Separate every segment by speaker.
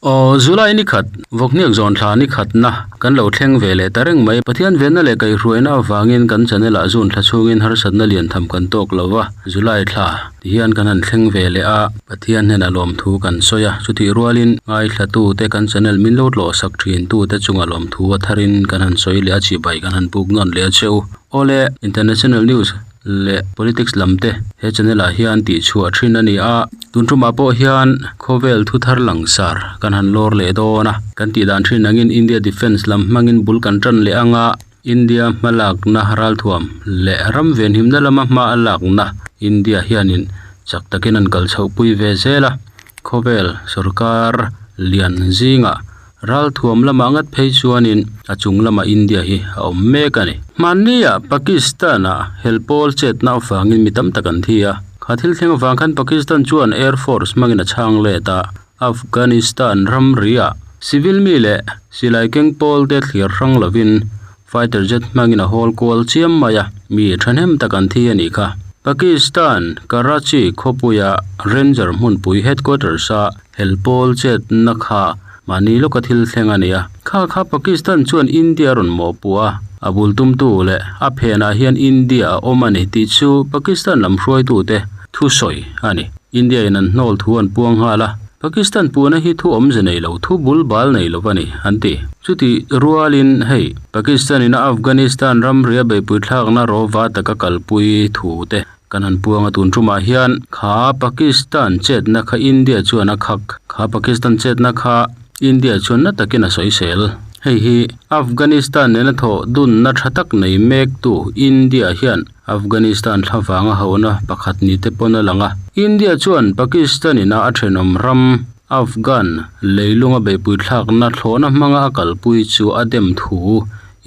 Speaker 1: Aw July ni khat, Vawkhniak zawn thla ni khatna kan lo thleng ve leh ta reng mai. Pathian venna leh kaihhruaina avangin kan channel ah June thla chhungin harsatna lian tham kan tawk lo va, July thla ti hian kan han thleng ve leh a, Pathian hnenah lawmthu kan sawi a, chutih rualin ngaithlatute kan channel min lo tlawhsak thintute chunga lawmthu a tharin kan han sawi leh a, chibai kan han puk nawn leh a che u. Awle International News. leh politics lam te he channel ah hian tih chhuah thin a ni a tun tumah pawh hian khawvel thu thar langsar kan han lawr leh dawn a kan tih dan thin angin India defence lam hmangin bul kan tan leh ang a India hmalakna ralthuam leh ram venhimna lama hma a lakna India hianin chak takin an kal chhoh pui ve zel a khawvel sorkar lian zingah. Ralthuam lamah ngat phei chuanin a chung lamah India hi a awm mek a ni. Hmannia Pakistan-a helpawl chetna avangin mi tam tak an thi a. Kha thil thleng avang khan Pakistan chuan Air Force hmangin a chhang let a. Afghanistan ramriah civil mi leh silai keng pawlte thlir hrang lovin fighter jet hmangin a hawl kual chiam mai a, mi thahnem tak an thi a nih kha. Pakistan Karachi khawpuia Ranger hmunpui headquarters-a helpawl chetna kha Mahni lawka thil thleng a ni a. Kha kha Pakistan chuan India a rawn mawhpuh a, a bul tumtu leh a phenah hian India a awm a ni tih chu Pakistan lam hruaitute thu sawi a ni. India in an hnawl thu an puang nghal a, Pakistan puhna hi thu awmze nei lo, thu bul bal nei lo a ni, an ti. Chutih rualin hei, Pakistan in a Afghanistan ramria beihpui thlakna rawva taka kalpui thu te Kan han puang a tun tumah hian kha Pakistan chetna kha India chuan a khak, kha Pakistan chetna kha India chuan na takin a sawisel. Hei hi Afghanistan nena thawh dunna tha tak nei mektu India hian Afghanistan thlavanga hauhna pakhat ni te pawn a lang a. India chuan Pakistan ina a thenawm ram Afghan leilunga beihpui thlakna thlawhna hmanga a kalpui chu a dem thu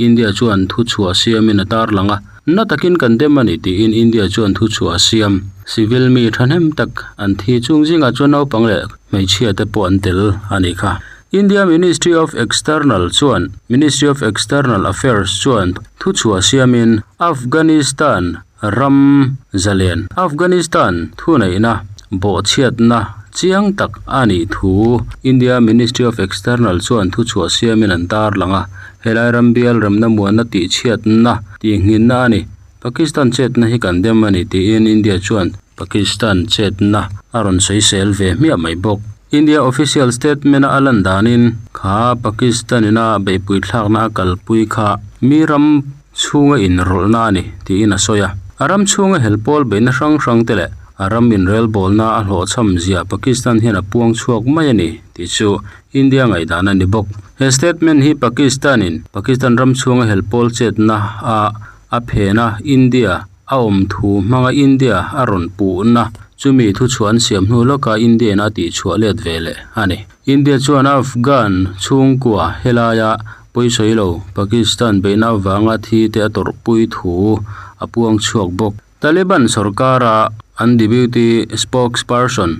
Speaker 1: India chuan thuchhuah siamin a tarlang a. Na takin kan dem a ni tiin India chuan thuchhuah a siam. Civil mi thahnem tak an thi chung zingah chuan naupang leh hmeichhia te pawh an tel a nih kha. India Ministry of External chuan Ministry of External Affairs chuan thuchhuah siamin Afghanistan ram zalen Afghanistan thuneihna bawhchhiatna chiang tak a nih thu India Ministry of External chuan thuchhuah siamin an tarlang a. Helai ram bial remna muanna tihchhiatna tihnghinna a ni. Pakistan chetna hi kan dem a ni tiin India chuan Pakistan chetna a rawn sawisel ve hmiah mai bawk. India official statement a lan danin kha Pakistan ina beihpui thlakna a kalpui kha mi ram chhunga inrawlhna a ni tiin a sawi a. A ram chhunga helpawl beihna hrang hrang te leh a ram inrelbawlna a hlawhchham zia Pakistan hian a puang chhuak mai a ni tih chu India ngaihdan a ni bawk. He statement hi Pakistan in Pakistan ram chhunga helpawl chetna a a phen a, India a awm thu hmanga India a rawn puhna chumi thuchhuah an siam hnu lawka India in a tihchhuah let ve leh a ni. India chuan Afghan chhungkua helaia pawisawi lo Pakistan beihna avanga thi te a tawrhpui thu a puang chhuak bawk. Taliban sorkara an deputy spokesperson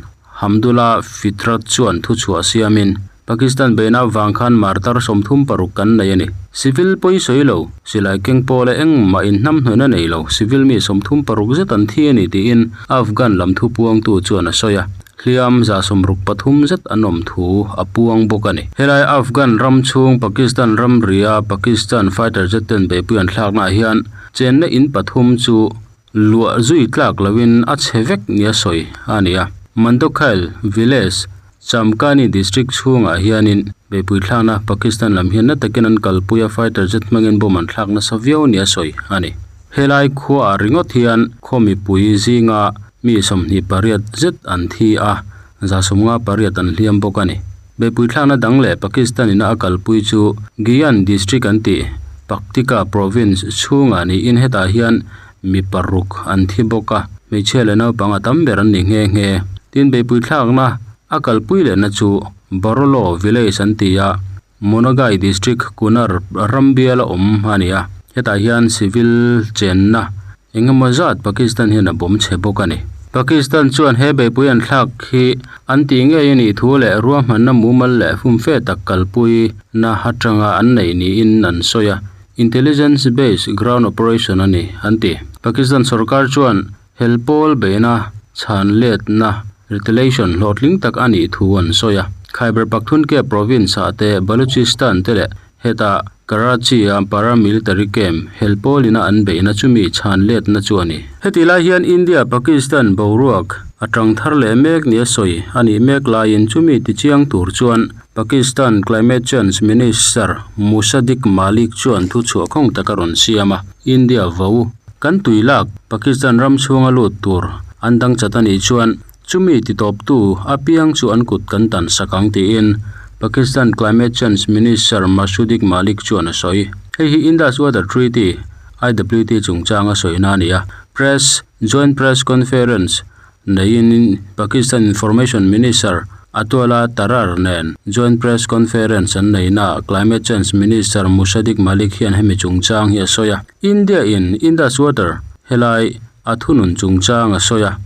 Speaker 1: Hamdullah Fitrat chuan thuchhuah siamin, Pakistan beihna avang khan martar 36 kan nei a ni. Civil pawi sawi lo, silai keng pawla engmah inhnamhnawihna nei lo civil mi 36 zet an thi a ni tiin Afghan lam thupuangtu chuan a sawi a. Hliam 63 zet an awm thu a puang bawk a ni. Helai Afghan ram chhung Pakistan ramria Pakistan fighter jet ten beihpui an thlaknaah hian Chenna in pathum chu luah zui tlak loin a chhe vek nia sawi a ni a. Mandokhail village, Chamkani district chhungah hianin beihpui thlakna Pakistan lam hian na takin an kalpui a, fighter jet hmangin bomb an thlak nasa viau nia sawi a ni. Helai khuaah ringawt hian khaw mipui zinga mi 28 zet an thi a, 58 an hliam bawk a ni. Beihpui thlakna dang leh Pakistan ina a kalpui chu Giyan district an tih Paktika province chhungah niin hetah hian mi paruk an thi bawk a, hmeichhia leh naupang a tam ber an ni nghe nghe. Tin, beihpui thlakna a kalpui lehna chu Barolo village an ti a, Monagai district Kunar ram biala awm a ni a, hetah hian civil chenna Eng emaw zat Pakistan hian a bawm chhe bawk a ni. Pakistan chuan he beihpui an thlak hi an tih ngei a nih thu leh ruahmanna mumal leh fumfe tak kalpui na atanga an neih niin an sawi a, Intelligence based ground operation a ni, an ti. Pakistan sorkar chuan helpawl beihna chhan letna retaliation hlawhtling tak a nih thu an sawi a. Khyber Pakhtunkhwa province-ah te, Balochistan te leh heta Karachi-a paramilitary camp hel pawlina an beihna chumi chhan letna chu a ni. Hetih lai hian India-Pakistan boruak a tang thar leh mek nia sawi a nih mek laiin chumi tichiang tur chuan Pakistan Climate Change Minister Musadik Malik chuan thuchhuah khawng tak a rawn siam a, India vo kan tui lak Pakistan ram chhunga lut tur an dang chat a nih chuan Chumi titawptu apiang chu an kut kan tan sak ang tiin Pakistan Climate Change Minister Masudik Malik chuan a sawi. Hei hi Indus Water Treaty, IWT, chungchanga sawina a ni a. Press Joint Press Conference neiin Pakistan Information Minister Atuala Tarar nen Joint Press Conference an neihnaah Climate Change Minister Musadik Malik hian hemi chungchang hi a sawi a. India in Indus Water helai a thunun chungchang a sawi a.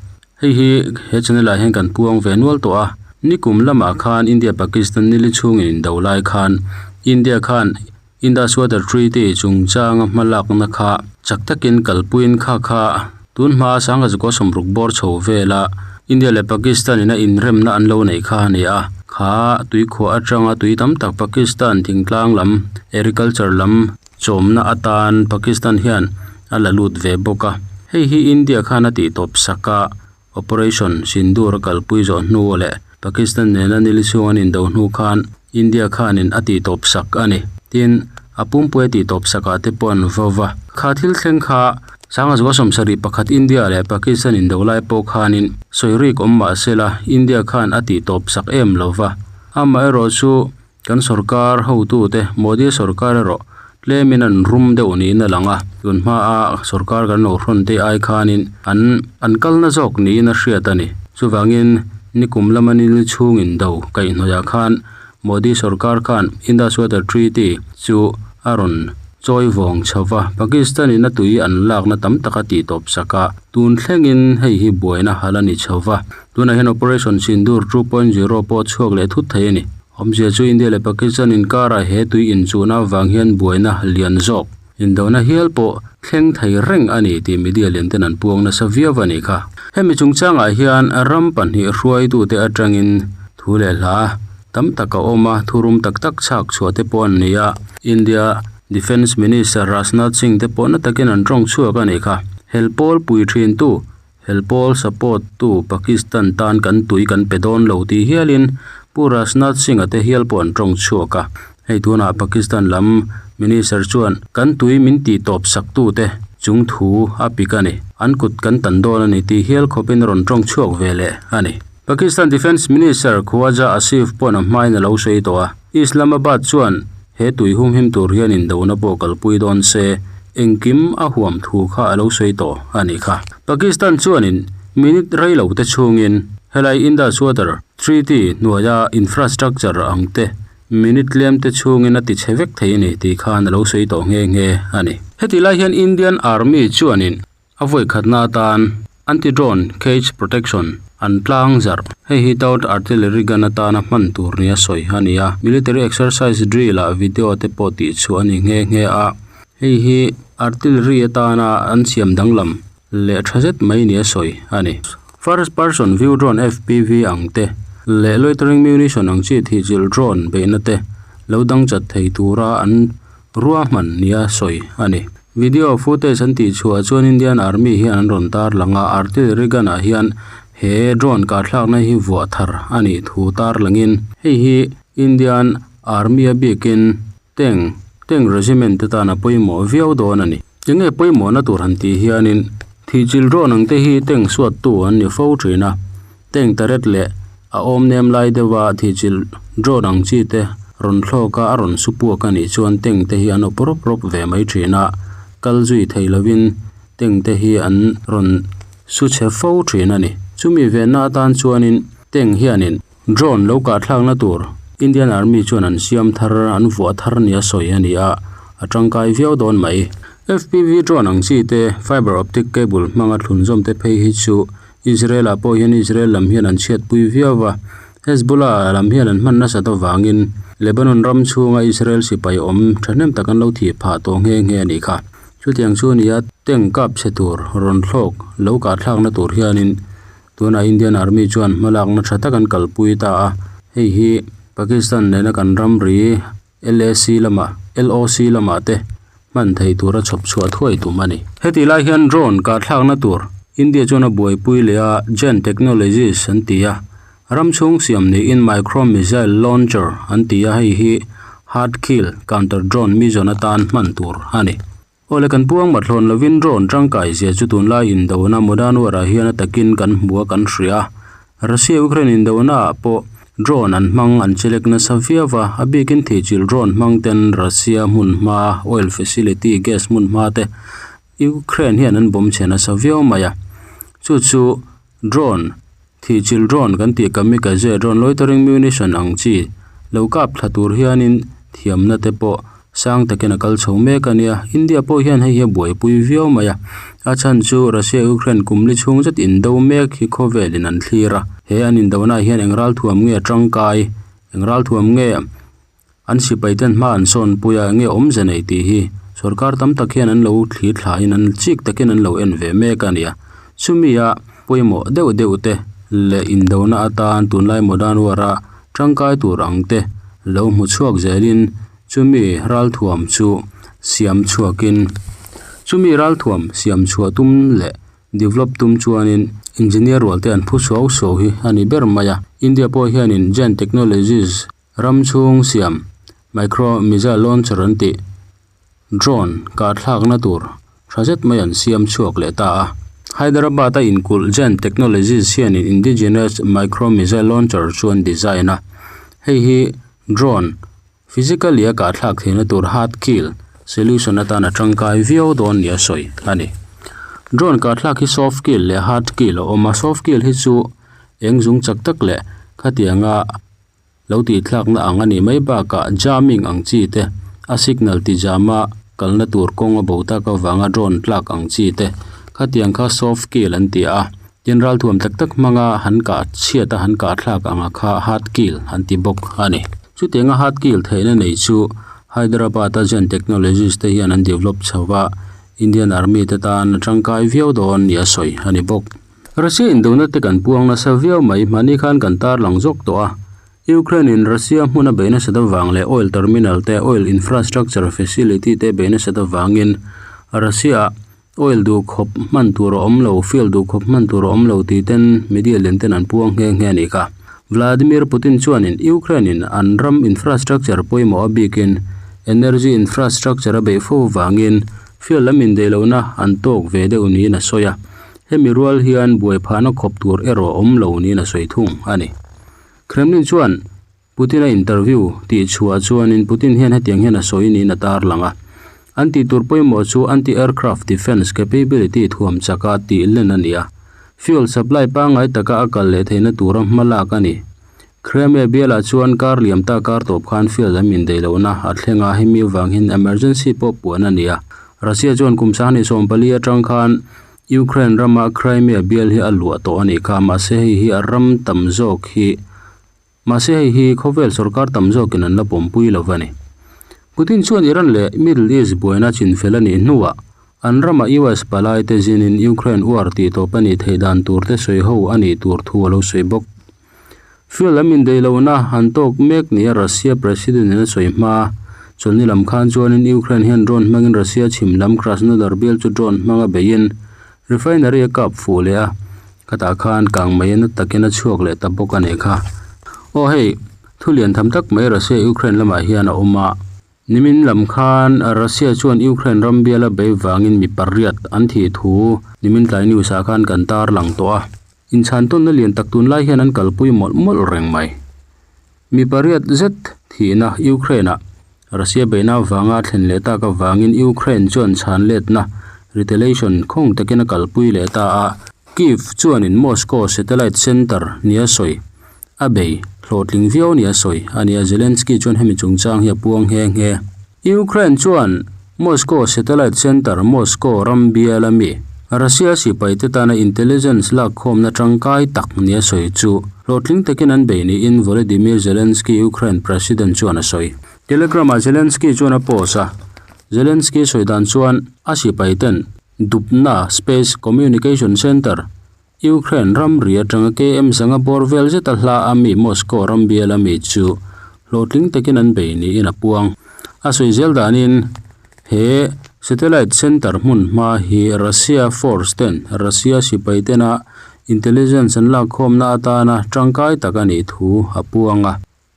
Speaker 1: Hei hi he channel ah hian kan puang ve nual tawh a, nikum lamah khan India Pakistan nili chhungin indo lai khan India khan Indus Water Treaty chungchanga hma lakna kha chak takin kalpuiin kha kha tun hma sangha zukua sawmruk bawr chho vela India leh Pakistan ina inremna an lo neih kha a ni a, kha tuikhuah atanga tui tam tak Pakistan thingtlang lam agriculture lam Chawmna atan Pakistan hian a la lut ve bawk a, hei hi India khan a tihtawp sak a, Operation Sindoor a kalpui zawh hnu leh Pakistan nena nili chhung an indo hnu khan India khanin a tihtawp sak a ni. Tin, a pumpui a tihtawp sakah te pawh an vo va. Kha thil thleng kha Sangha 71 India leh Pakistan indo lai pawh khanin sawi rik awm mah sela India khan a tihtawp sak em lo va. Amaherawhchu Kan sorkar hotute, Modi sorkar erawh tlemin an rum deuh niin a lang a, tun hmaa sorkar kan lo hrawn te ai khanin an an kalna zawk niin a hriat a ni. Chuvangin nikum lama nil chhungin do kaihhnawihah khan Modi sorkar khan Indus Water Treaty chu a rawn chawi vawng chho va, Pakistan in a tui an lakna tam tak a tihtawp sak a, tun thlengin hei hi buaina hal a ni chho va. Tunah hian Operation Sindoor 2.0 pawh chhuak leh thut thei a ni. Awmzia chu India leh Pakistan inkarah he tui inchuhna avang hian buaina lian zawk, indona hial pawh thleng thei reng a ni tih media lian ten an puang nasa viau a nih kha. Hemi chungchangah hian ram pahnih hruaitute atangin thu leh hla tam tak a awm a, thurum tak tak chhak chhuah te pawh an ni a. India Defence Minister Rajnath Singh te pawh na takin an tawng chhuak a nih kha. Hel pawl pui thintu Hel pawl support tu Pakistan tan kan tui kan pe dawn lo tih hialin Pu Rajnath Singh-a te hial pawh an tawng chhuak a. Hei tunah Pakistan lam Minister chuan kan tui min tih tawp sak tu te chung thu a pik a ni. An kut kan tan dawn a ni tih hial khawpin a rawn tawng chhuak ve leh a ni. Pakistan Defence Minister Khawaja Asif paw'n a hmain a lo sawi tawh a. Islamabad chuan he tui humhim tur hian indona pawh kalpui dawn se engkim a huam thu kha a lo sawi tawh a nih kha. Pakistan chuanin minute rei lo te chhungin helai Indus Water Treaty hnuaia infrastructure ang te minute tlem te chhungin a ti chhe vek thei a ni tih khan a lo sawi tawh nghe nghe a ni. Heti lai hian Indian Army chuanin A vawi khatna atan anti-drone cage protection an tlang zarh. Hei hi towed artillery gun atana hman tur nia sawi a ni a. Military exercise drill ah video te pawh tih chhuah a ni nghe nghe a. Hei hi artillery atana an siam danglam leh tha zet mai nia sawi a ni. First person view drone FPV ang te leh loitering munition ang chi thihchilh drone beihna te lo dangchat thei tura an Ruahman nia sawi a ni. Video footage an tih chhuah chuan Indian Army hian an rawn tar lang a, artillery gun ah hian he drone kahthlakna hi vuah thar a nih thu tar langin hei hi Indian Army a bikin tank tank regiment te tan a pawimawh viau dawn a ni. Enge pawimawhna tur han tih hianin thihchilh drone ang te hi tank suattu an ni fo thin a, Tank turret leh a awm nem lai deuha thihchilh drone ang chi te rawn thlawk a, a rawn su puak a nih chuan tank te hi an awp rawp rawp ve mai thin a, kal zui thei lovin tank te hi an rawn su chhe fo thin a ni. Chumi venna atan chuanin tank hianin drone lo kahthlakna tur Indian Army chuan an siam thar an vuah thar nia sawi a ni a, a tangkai viau dawn mai. FPV drone ang chi te fiber optic cable hmanga thlunzawm te phei hi chu Israel-ah pawh hian Israel lam hian an chhiatpui viau va, Hezbollah lam hian an hman nasat avangin Lebanon ram chhunga Israel sipai awm thahnem tak an lo thih phah tawh nghe nghe a nih kha. Chutiang chu nia tank kap chhe tur rawn thlawk lo kahthlakna tur hianin tunah Indian Army chuan hmalakna tha tak an kalpui ta a, hei hi. Pakistan nena kan ramri LAC lamah LOC lamah te hman theih tura chhawp chhuah thuai tum a ni. Hetih lai hian drone kah thlakna tur India chuan a buaipui leh a, Zen Technologies an ti a, ram chhung siam niin Micro Missile Launcher an ti a, hei hi hard kill counter drone mission atan hman tur a ni. Awle kan puang mathlawn lovin drone tangkai zia chu tunlai indona modern war ah hian a takin kan hmu a kan hria a. Russia Ukraine indona ah pawh drone an hmang an chelek nasa viau va, a bikin thihchilh drone hmang ten Russia hmun hma oil facility gas hmun hma te Ukraine hian an bomb chhe nasa viau mai a. Chu chu drone thihchilh drone kan tih kamikaze drone loitering munition ang chi lo kap thla tur hianin thiamna te pawh sang takin a kal chho mek a nia. India pawh hian hei hi a buaipui viau mai a, a chhan chu Russia Ukraine kum li chhung zet indo mek hi khawvelin an thlir a, he an indona ah hian eng ralthuam nge tangkai eng ralthuam nge An sipai ten hma an sawn pui a, enge awmze nei tih hi sorkar tam tak hian an lo thlir thlain an chik takin an lo en ve mek a nia. Chumi a pawimawh deuh deuh te leh indona atan tunlai modern war a tangkai tur ang te lo hmu chhuak zelin chumi ralthuam chu siam chhuakin chumi ralthuam siam chhuah tum leh Develop tum chuanin engineer rual te an phu suau suau hi a ni ber mai a. India pawh hianin Zen Technologies ram chhung siam micro missile launcher an tih drone kah thlakna tur tha zet mai an siam chhuak leh ta a. Hyderabad a inkulh Zen Technologies hianin indigenous micro missile launcher chu an design a, hei hi drone physically a kah thlak theihna tur hard kill solution atan a tangkai viau dawn nia sawi a ni. Drone kah thlak hi soft kill leh hard kill a awm a, soft kill hi chu eng zung chak tak leh khatianga Lo tih thlakna ang a nih mai bakah jamming ang chi te, a signal ti jama kalna tur kawng a bo tak avanga drone tlak ang chi te, khatiang kha soft kill an ti a, tin ralthuam tak tak hmanga han kah chhiat a han kah thlak anga kha hard kill an ti bawk a ni. Chutianga hard kill theihna nei chu Hyderabad-a Zen Technologies te hian an develop chho va, Indian Army te tan a tangkai viau dawn nia sawi a ni bawk. Russia indona te kan puang nasa viau mai, mahni khan kan tarlang zawk tawh a. Ukraine in Russia hmun a bei nasat avang leh oil terminal te, oil infrastructure facility te bei nasat avangin Russia ah oil duh khawp hman tur a awm lo, fuel duh khawp hman tur a awm lo tih ten media lian ten an puang nghe nghe a nih kha. Vladimir Putin chuanin Ukraine in an ram infrastructure pawimawh a bikin energy infrastructure a beih fo avangin fuel lam indeih lohna an tawk ve deuh niin a sawi a. Hemi rual hian buai phahna khawp tur erawh awm lo niin a sawi thung a ni. Kremlin chuan Putin-a interview tih chhuah chuanin Putin hian hetiang hian a sawi niin a tarlang a, An tih tur pawimawh chu anti-aircraft defence capability thuam chaka tih len a ni a, fuel supply pangngai taka a kal leh theihna tura hma lak a ni. Crimea bialah chuan kar liam ta kar tawp khan fuel lam indaih lohna a thleng a, hemi avang hian emergency pawh puan a ni a. Russia chuan kum 24 atang khan Ukraine rama Crimea bial hi a luah tawh a nih kha, mahse hei hi a ram tam zawk hi mahse hei hi khawvel sorkar tam zawkin an la pawmpui lo va ni. Putin chuan Iran leh Middle East buaina chinfel a nih hnuah an rama US palai te zinin Ukraine war tih tawp a nih theih dan tur te sawi ho a nih tur thu a lo sawi bawk. Fuel lam indaih lohna an tawk mek nia Russia President in a sawi hma. Chawlhni lam khan chuanin Ukraine hian drone hmangin Russia chhim lam Krasnodar bial chu drone hmanga beiin refinery a kap fuh leh a, khatah khan kang mai na takin a chhuak leh ta bawk a nih kha. Aw hei, thu lian tham tak mai Russia Ukraine lamah hian a awm a. Nimin lam khan Russia chuan Ukraine ram biala bei vangin mi pariat an thih thu nimin tlai news ah khan kan tarlang tawh a. Inchhan tawnna lian tak tunlai hian an kalpui mawlh mawlh reng mai. Mi pariat zet thihna Ukraine ah Russia beihna avanga thlen leh tak avangin Ukraine chuan chhan letna, retaliation, khawng takin a kalpui leh ta a. Kyiv chuanin Moscow satellite center nia sawi A bei hlawhtling viau nia sawi a nia Zelensky chuan hemi chungchang hi a puang nghe nghe. Ukraine chuan Moscow satellite center Moscow ram bial ami Russia sipai te tana intelligence lakkhawmna tangkai tak nia sawi chu hlawhtling takin an bei niin Volodymyr Zelensky Ukraine president chuan a sawi. Telegram ah Zelensky chuan a post a, Zelensky sawi dan chuan a sipai ten Dubna Space Communication Center Ukraine ramri atanga KM zanga bawr vel zeta hla a mi Moscow ram bial a mi chu hlawhtling takin an bei niin a puang. A sawi zel danin he satellite center hmun hma hi Russia force ten Russia sipai tena intelligence an lakkhawmna atana tangkai tak a nih thu a puang a.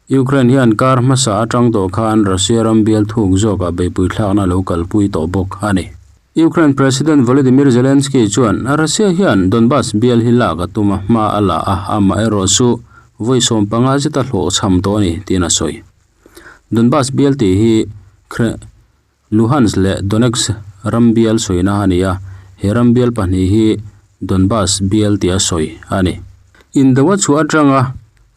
Speaker 1: Ukraine hian kar hmasa atang tawh khan Russia ram bial thuk zawkah beihpui thlakna lo kalpui tawh bawk a ni. Ukraine President Volodymyr Zelensky chuan Russia hian Donbas bial hi lak a tum a, hma a la a, amaherawh chu vawi 15 zeta hlawhchham tawh a ni tiin a sawi. Donbas bial tih hi Luhansk leh Donetsk ram bial sawina a ni a, he ram bial pahnih hi Donbas bial tia sawi a ni. Indo a chhuah atanga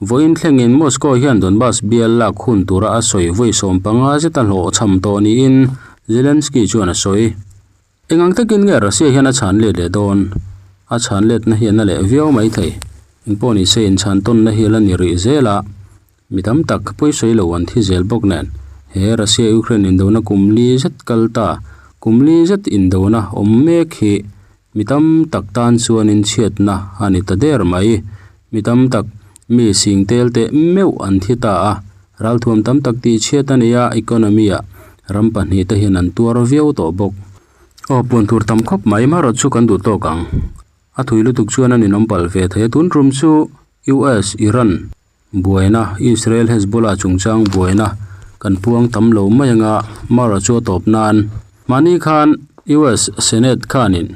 Speaker 1: vawiin thlengin Moscow hian Donbas bial lak hun tura a sawi vawi 15 zeta hlawhchham tawh niin Zelensky chuan a sawi. Engang takin nge Russia hian a chhan let leh dawn? A chhan letna hi a na leh viau mai thei. Engpawh ni se inchhan tawnna hi a la ni rih zel a, mi tam tak pawisawi lo an thi zel bawk nen. He Russia-Ukraine indona kum li zet kal ta, kum li zet indona awm mek hi mi tam tak tan chuanin chhiatna a ni ta der mai. Mi tam tak mi sing tel teh meuh an thi ta a, ralthuam tam tak tih chhiat a ni a, economy-ah ram pahnih te hian an tuar viau tawh bawk. Aw, puan tur tam khawp mai, marawh chu kan duh tawk ang. A thui lutuk chuan a ninawm palh ve thei a, tun tum chu US, Iran buaina, Israel Hezbollah chungchang buaina kan puang tam lo mai anga, marawh chu a tawp nan. Mahni khan US Senate khanin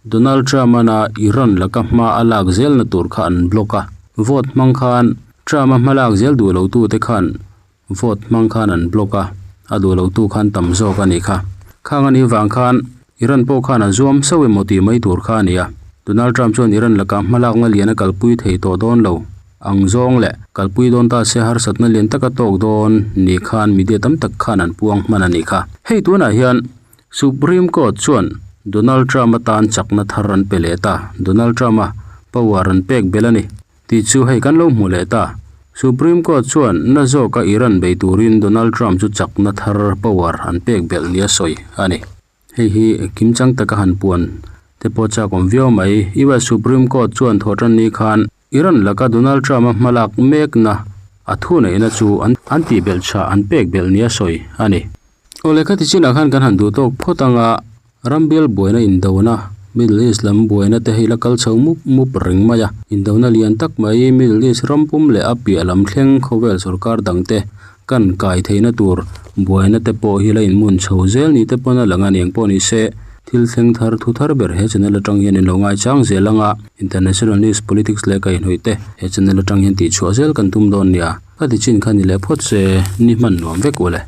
Speaker 1: Donald Trump-ana Iran laka hma a lak zelna tur kha an block a, vote hmang khan Trump-a hma lak zel duh lotute khan vote hmang khan an block a, a duh lotu khan tam zawk a nih kha. Khang a nih vang khan Iran pawh khan a zuam sauh emaw tih mai tur kha a ni a. Donald Trump chuan Iran laka hma lakna lian a kalpui thei tawh dawn lo ang zawng leh kalpui dawn ta se harsatna lian taka tawk dawn ni khan media tam tak khan an puang hman a nih kha. Hei tunah hian Supreme Court chuan Donald Trump atan chakna thar an pe leh ta. Donald Trump-a power an pek belh a ni tih chu hei kan lo hmu leh ta. Supreme Court chuan na zawka Iran bei turin Donald Trump chu chakna thar power an pek belh nia sawi a ni. Hei hi kimchang taka han puan te pawh chak awm viau mai. US Supreme Court chuan thawhtan ni khan Iran laka Donald Trump-a hmalak mekna a thuneihna chu an an tihbelh chhah an pek belh nia sawi a ni. Aw lehkha ti chinah khan kan han duh tawk phawt anga rambial buaina indona Middle East lam buaina te hi la kal chho mup mup reng mai a. Indona lian tak mai Middle East ram pum leh a piah lam thleng khawvel sorkar dang te kan kai theihna tur buaina te pawh hi la inmun chho zel ni te pawn a lang a ni ang pawh ni se thil thleng thar thu thar ber he channel atang hian in lo ngaichang zel anga international news politics leh kaihhnawih te he channel atang hian tihchhuah zel kan tum dawn nia ka ti chin kha ni leh phawt se ni hman nuam vek ule.